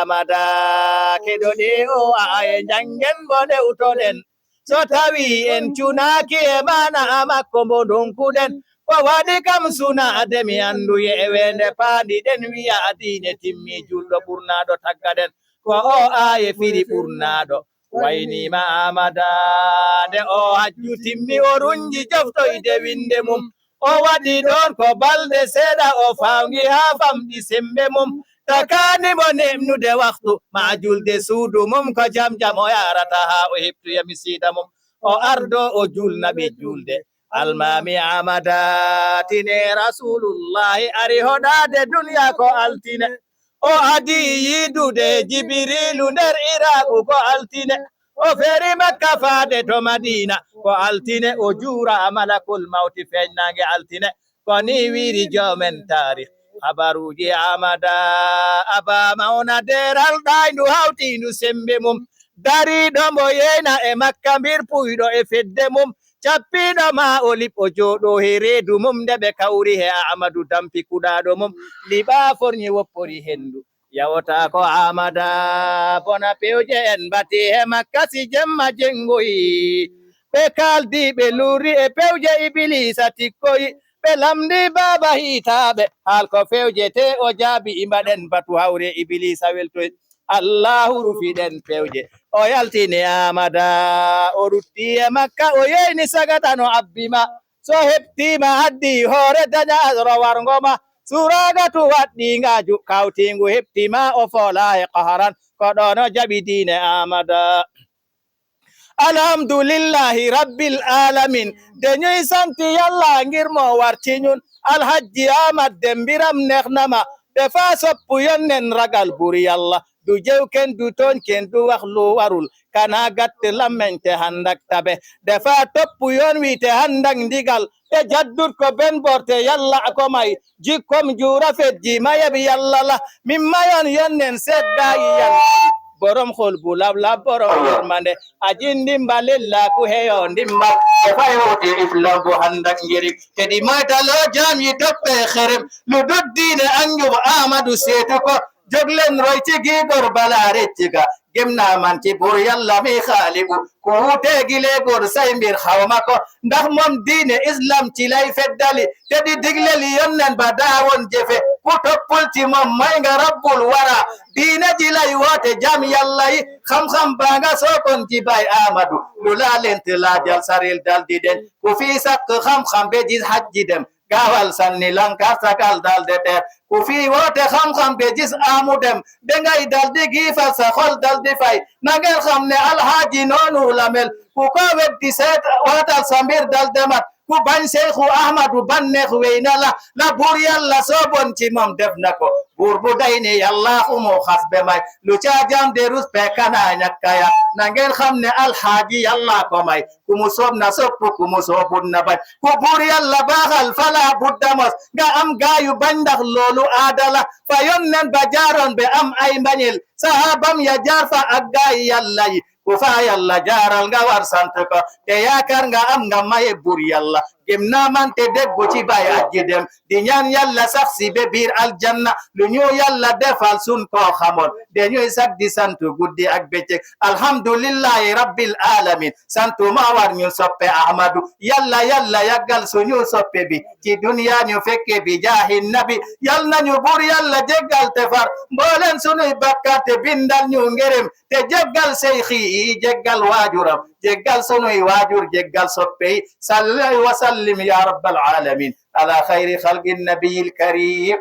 amada keɗoɗe o aye jangen bone utoɗen so tawi en cunaki e mana makko mo donkuɗen ko waɗi kam sunade mi andu yewende paɗiɗen wiya adine timmi julɗo ɓurnaɗo taggaɗen ko o aye fiɗi ɓurnaɗo waynima amada nde o hajju timmi o runji joftoyde winde mum o waɗi ɗon ko balɗe seeɗa o fawngi ha famɗi sembe mum takanimo nemnude waktu ma julde suudu mum ko jam jam o yarata ha o heɓtoya misida mum o ardo o julna ɓe julde almami amada tine rasulullahi ari hoɗade duniya ko altine o adi yidude jibirilu nder iraku ko altine o feri makka faade to madina ko altine o juura malakul mawti feƴnange altine ko ni wiri jomen tarih habaruji amada aba mauna deral ɗayndu hawtindu sembe mum dariɗo mo yeyna e makka mbir puyɗo e fedde mum cappiɗo ma o liɓo jooɗo he reedu mum nde ɓe kawri he amadou dampi kuɗaɗo mum liɓa forñi woppori hendu yawta ko amada bona pewje en bati he makka si jemma jengoyi ɓe kaldi ɓe luri e pewje ibilisa tikkoyi ɓe lamdi baba hitaɓe haal ko fewjete o jaabi imbaɗen batu hawre ibilisa weltoy allahu rufiɗen pewje o yaltini amada o rutti e makka o yeyni sagatano abbima so heɓtima haddi hoore daña rowargoma suragatu waɗɗingaju kawtingu heɓtima o fola e qaharan ko ɗono jaɓi dine amada alhamdulillahi rabbil alamin deñoy santi yalla ngirmo wartiñun alhaji amad dembiram nehnama defa soppu yonnen ragal buri yalla du jewken du tonken du waxlu warul kana gatte lamente handak tabe defa toppu yon wite handak ndigal te jaddut ko ben borte yalla ko may jikkom jura fejji mayebi yalla la min mayon yonnen seddayi yalla borom xol bu lab borom yermande ajin ndimbal ku heyo ndimbal e fayote iflambo handak ngiri kedi matalo jam yi toppe xerem lu duddine anjub amadou setu ko joglen roy ci gigor balare ciga gemna man ci bur yalla mi khalibu ko tegile gor say mbir xawma ko ndax mom diine islam ci lay feddali te di digleli yonnen ba daawon jefe ku toppul ci mom may nga rabbul wara diine ji lay wote jam yalla yi xam-xam ba nga sokon ci bay amadou lu la lent la jal saril dal di den ku fi sak xam-xam be ji hajji dem gawal sanni lankar sakal dal de ter ku fi wote xam-xam be gis amu dem de ngay dal di gifal sa xol dal di fay na ngeen xam ne alhaji noonu la mel ku ko weddi seet watal sa mbir dal demat ku bañ Seexu Ahmadu banneex wey na la buur yàlla soobon ci moom def na ko buur bu day ne yàlla xumu xas be may lu ca jam de rus pe kana ñakkaya na ngeen xam ne alxaaji yàlla ko may ku mu soob na sopp ku mu soobun na bañ ku buur yàlla baaxal fala buddamos nga am gaayu bañ ndax loolu aadala fa yonnen ba jaaroon be am ay mbañil sahabam ya jaar fa ak gaayi yàlla yi ku fa yàlla jaaral nga war sant ko te yaakaar nga am nga maye bur yàlla gem naa man te déggu ci bay aji dem di ñaan yàlla sax si be biir aljanna lu ñu yàlla defal sun koo xamoon dañuy sax di sant guddi ak bëccëg alhamdulillahi rabbil alamin santu ma war ñu soppe ahmadu yàlla yàggal suñu soppe bi ci duniya ñu fekke bi jaahi nabi yal nañu bur yàlla jéggal te far mbooleen sunuy bakkaar te bindal ñu ngërëm te jéggal seyxi yi jéggal waajuram jéggal sunuy waajur jéggal soppe yi salli wa sallim ya rabbal alamin ala khayri khalqin nabiyil karim